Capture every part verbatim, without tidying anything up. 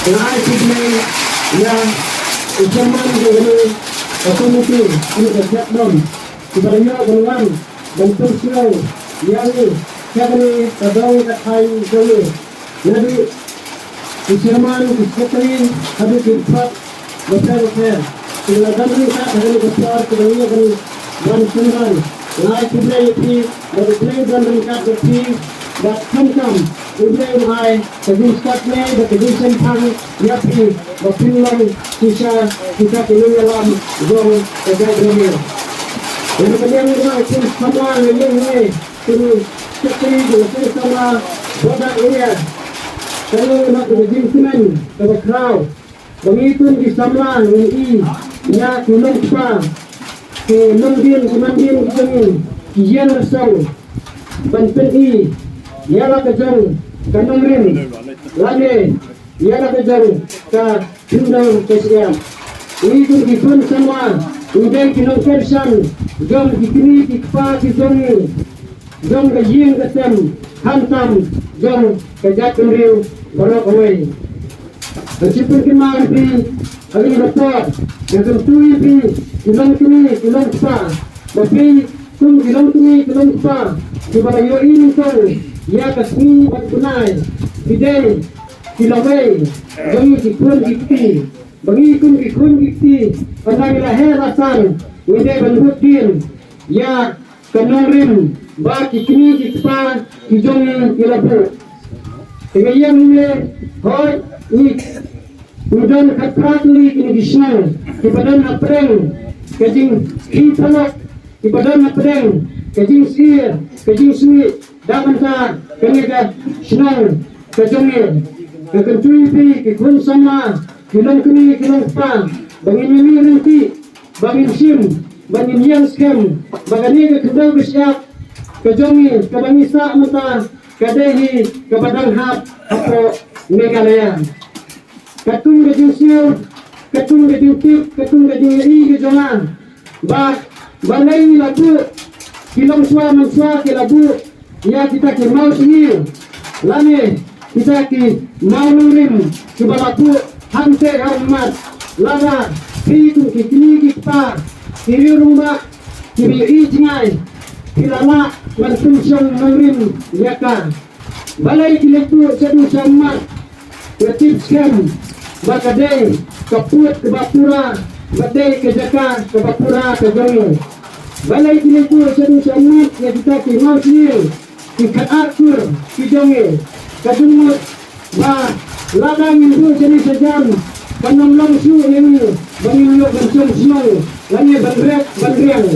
Nga ai khublei ïa u chairman jong kane ka komiti, kane ka jingïalam, kiba la ïoh ban wan ban pynsngew ïa ngi ha kane ka dong ka thaiñ jong ngi. Naduh ki chairman, ki secretary, haduh ki dkhot bapher bapher, ki la don ryngkat ha kane ka por, kiba ngi ïa kane ban pynban. Nga ai khublei ïa phi, bad U Blei un don ryngkat bad phi, bad khamtam U Blei un ai ka jingstad ne bad ka jingshemphang ïa phi, ba phin long shisha kita ki nongïalam jong ka jaitbynriew. Ïa ka liang jong nga, kum samla, nga ïeng hangne kum u secretary jong ka seng samla Border Area. Ka long na ka jingkmen kaba khraw ba ngi kum ki samla ngin ïa ki longkpa, ki longdien, ki mandien ki jong ngi, ki ïeng la song ban pyni ïa la ka jong ka nongrim lane ïa la ka jong ka khyndew ka shyiap. Ngi kum ki khun samla ngi dei ki nongkyrshan jong ki kmie ki kpa ki jong ngi, jong ka ïing ka sem, khamtam jong ka jaitbynriew baroh kawei. Nga shu pynkynmaw ïa phi ha kane ka por, nga kyntu ïa phi ki longkmie ki longkpa, ba phi kum ki longkmie ki longkpa kiba la ïohi nyngkong ïa ka sngi bad u bnai, phi dei ki lawei jong ngi ki khun ki kti. Ba ngi kum ki khun ki kti, ynda ngi la heh la san, ngi dei ban bud dien ïa ka nongrim ba ki kmie ki kpa ki jong ngi ki la buh. Te nga ïeng hangne, hooid, ngi, ngi don khatphra tylli kine ki shnong kiba don hapdeng ka jingkhih phalok, kiba don hapdeng ka jingsyier ka jingsngewsih da ka bynta kane ka shnong ka jong ngi. Nga kyntu ïa phi ki khun samla, ki longkmie ki longkpa, ba ngin ïa mih ryntih, ba ngin shim, ba ngin ïeng skhem ba kane ka khyndew ka shyiap ka jong ngi kaba ngi sah mynta ka dei hi kaba dang hap hapoh Meghalaya. Katkum ka jingsngew, katkum ka jingtip, katkum ka jingïohi ka jong nga, ba balei la buh, ki longshuwa manshuwa ki la buh ïa kita ki mawsyieng lane kita ki mawnongrim kiba la buh hangtei ha ummat. Lada phi kum ki kmie ki kpa, ki riew rangbah kiba ïohi jngai, phi la lah ban pynshong nongrim ïa ka. Balei ki leit buh shaduh sha ummat? Nga tip skhem ba ka dei ka pud kaba pura, ba dei ka jaka kaba pura ka jong ngi. Balei ki leit buh shaduh sha ummat ïa kita ki mawsyieng, ki khatar kur ki jong ngi? Ka jingmut ba lada ngin buh shane shajan, kan ym long shuh ïa ngi ba ngin ïoh ban shong shnong lane ban rep ban riang.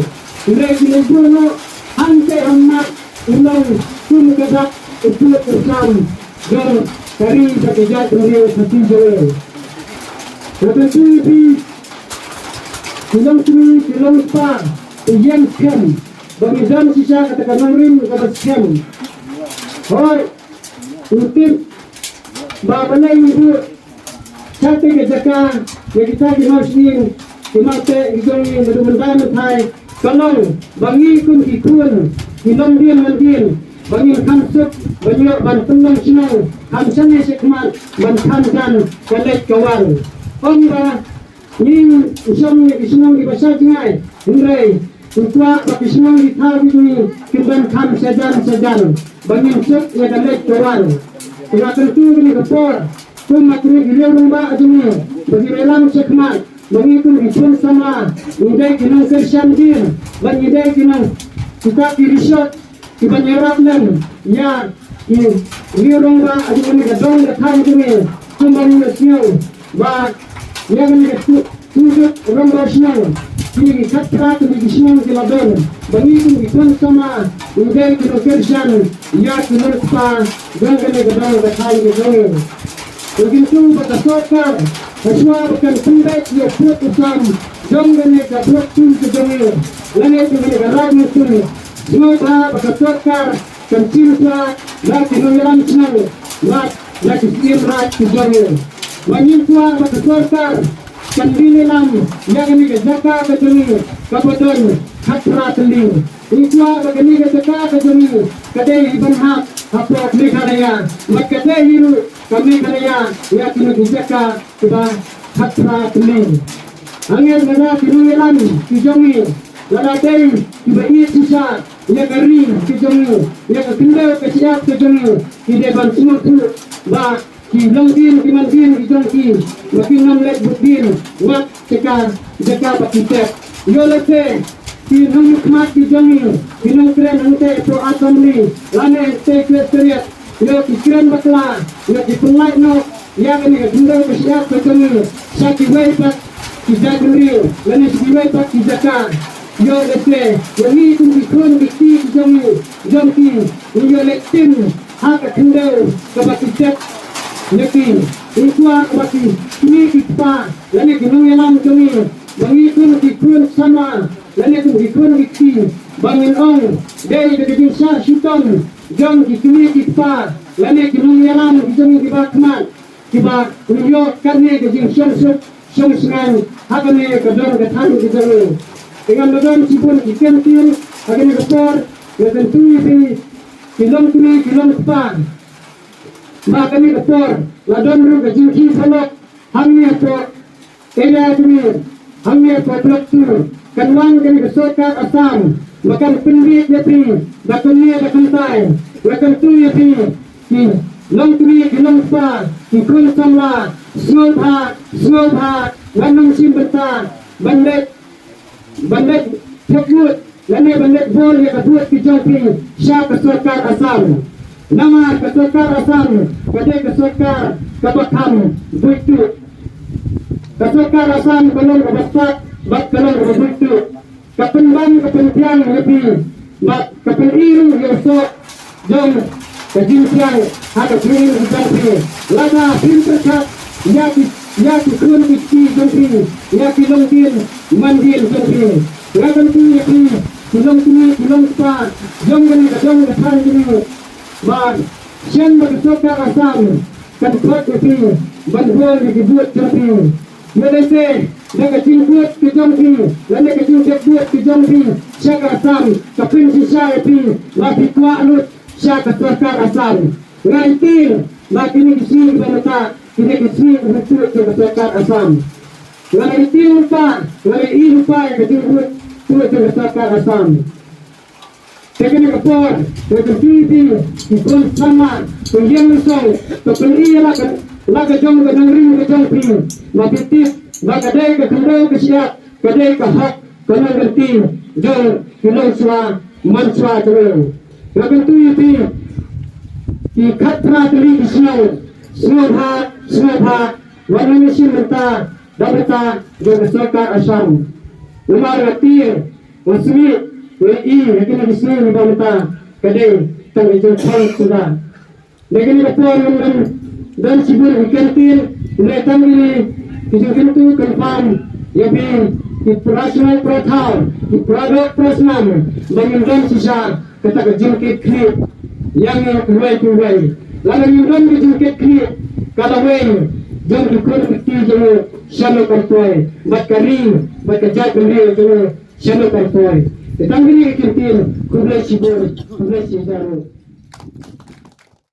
Hynrei ki leit buh noh hangtei ha ummat, u long kum ka dak u pud u sam jong ka ri bad ka jaitbynriew Khasi jong ngi. Nga kyntu ïa phi ki longkmie ki longkpa, to ïeng skhem ba ngi don shisha kata ka nongrim kaba skhem. Hooid, ngi tip ba balei ngi buh shatei ka jaka ïa kita ki mawsyieng, ki mawteh ki jong ngi naduh mynta mynthai, ka long ba ngi kum ki khun, ki longdien mandien, ba ngin kham suk ban ïoh ban pynlong shnong, kham shane shakhmat, ban kham jan ka leit ka wan. Ym ba ngi shong ïa ki shnong kiba shai jngai, hynrei ngi kwah ba ki shnong ki thaw ki jong ngi kin don kham shajan shajan, ba ngin suk ïa ka leit ka wan. Te nga kyntu kane ka por, kum ma kine ki riew rangbah jong ngi, ba ki ïalam shakhmat, ba ngi kum ki khun samla ngi dei ki nongkyrshan dien, ba ngi dei ki nong, kita ki rishot kiban ïarap lem ïa ki riew rangbah ha kane ka dong ka thaiñ jong ngi, kumba ngi la sngew ba ïa kane ka tu, tu jut rangbah shnong, kine ki khatphra tylli ki shnong ki la don, ba ngi kum ki khun samla ngi dei ki nongkyrshan ïa ki nongkpa jong kane ka dong ka thaiñ ka jong ngi. Ngi kyntu ba ka sorkar, ha shuwa ba kan pynbeit ïa u pud u sam jong kane ka pud pud ka jong ngi, lane jong kane ka Raid Nation, sngewbha ba ka sorkar kan shim shuwa na ki nongïalam shnong, na, na ki syiem raid ki jong ngi. Ba ngin kwah ba ka sorkar kan ïalam ïa kane ka jaka ka jong ngi kaba don khatphra tylli. Ngin kwah ba kane ka jaka ka jong ngi ka dei hi ban hap hapoh Meghalaya, bad ka dei hi ruh ka Meghalaya ïa kine ki jaka kiba khatphra tylli. Hangne lada ki nongïalam ki jong ngi, lada dei kiba ïeit shisha ïa ka ri ka jong ngi, ïa ka khyndew ka shyiap ka jong ngi, ki dei ban sngewthuh ba ki longdien ki mandien ki jong ki, ba kin ym leit bud dien wat sha ka jaka ba ki tep. Ïoh lehse ki nongmihkhmat ki jong ngi, ki nongkren hangtei hapoh Assembly lane hangtei Secretariat, ïoh ki kren bakla, ïoh ki pynlait noh ïa kane ka khyndew ka shyiap ka jong ngi sha kiwei pat ki jaitbynriew lane sha kiwei pat ki jaka. Ïoh lehse ïa ngi kum ki khun ki kti ki jong ngi, jong ki, ngi ïoh leit tim ha ka khyndew kaba ki tep ïa ki. Ngi kwah ba ki kmie ki kpa lane ki nongïalam jong ngi, ba ngi kum ki khun samla lane kum ki khun ki kti, ba ngin ong dei da ka jingshah shitom jong ki kmie ki kpa lane ki nongïalam ki jong ngi kiba khmat, kiba ngi ïoh kane ka jingshong suk shong sngewbha ha kane ka dong ka thaiñ ka jong ngi. Te ngam da don shibun ki kyntien ha kane ka por, nga kyntu ïa phi ki longkmie ki longkpa ba kane ka por la don ruh ka jingkhih phalok hangne hapoh area jong ngi, hangne hapoh Block two. Kan wan kane ka sorkar Assam ba kan pynbiej ïa phi da kumne da kumtai. Nga kyntu ïa phi ki longkmie ki longkpa, ki khun samla, sngewbha sngewbha, wat nym shim bynta ban leit, ban leit thep vote lane ban leit bol ïa ka vote ki jong phi sha ka sorkar Assam. Namar ka sorkar Assam ka dei ka sorkar kaba kham buit tuh. Ka sorkar Assam ka long kaba stat bad ka long kaba buit tuh. Ka pynban ka pynbiang ïa phi bad ka pyni ruh ïa u soh jong ka jingphiang ha ka jingim ka jong phi. Lada phim pyrkhat ïa ki, ïa ki khun ki kti jong phi, ïa ki longdien mandien jong phi. Nga kyntu ïa phi ki longkmie ki longkpa jong kane ka dong ka thaiñ jong ngi, ba shen ba ka sorkar Assam kan khot ïa phi ban bol ïa ki vote jong phi. Ïoh lehse da ka jingvote ka jong phi lane ka jingthep vote ka jong phi sha ka Assam ka pynshisha ïa phi ba phi kwah lut sha ka sorkar Assam. Nga ïohi ba kine ki sngi kiba mynta kine ki sngi kiba tuh jong ka sorkar Assam. Nga la ïohi lypa, nga la ïohi lypa ïa ka jingvote tuh jong ka sorkar Assam. Te kane ka por, nga kyntu ïa phi ki khun samla, to ïeng song, to pyni la ka, la ka jong ka nongrim ka jong phi, ba phi tip ba ka dei ka khyndew ka shyiap, ka dei ka hok ka nonglynti jong ki longshuwa manshuwa jong ngi. Nga kyntu ïa phi ki khatphra tylli ki shnong, sngewbha sngewbha, wat nym shim bynta da bynta jong ka sorkar Assam. Namar nga tieng, nga sngewthuh, nga ïohi ha kine ki sngi ba mynta ka dei tang ka jingkhang suda. Da kane ka por ngam don, don shibun ki kyntien, hynrei tang kine ki jingkyntu kynpham ïa phi ki para shnong para thaw, ki para doh para snam, ba ngim don shisha kata ka jingkitkhlieh ïa ngi uwei pa uwei. Lada ngim don ka jingkitkhlieh, ka lawei jong ki khun ki kti jong ngi shano kan poi, bad ka ri bad ka jaitbynriew jong ngi shano kan poi. Te tang kine ki kyntien, khublei shibun, khublei shihajar nguh.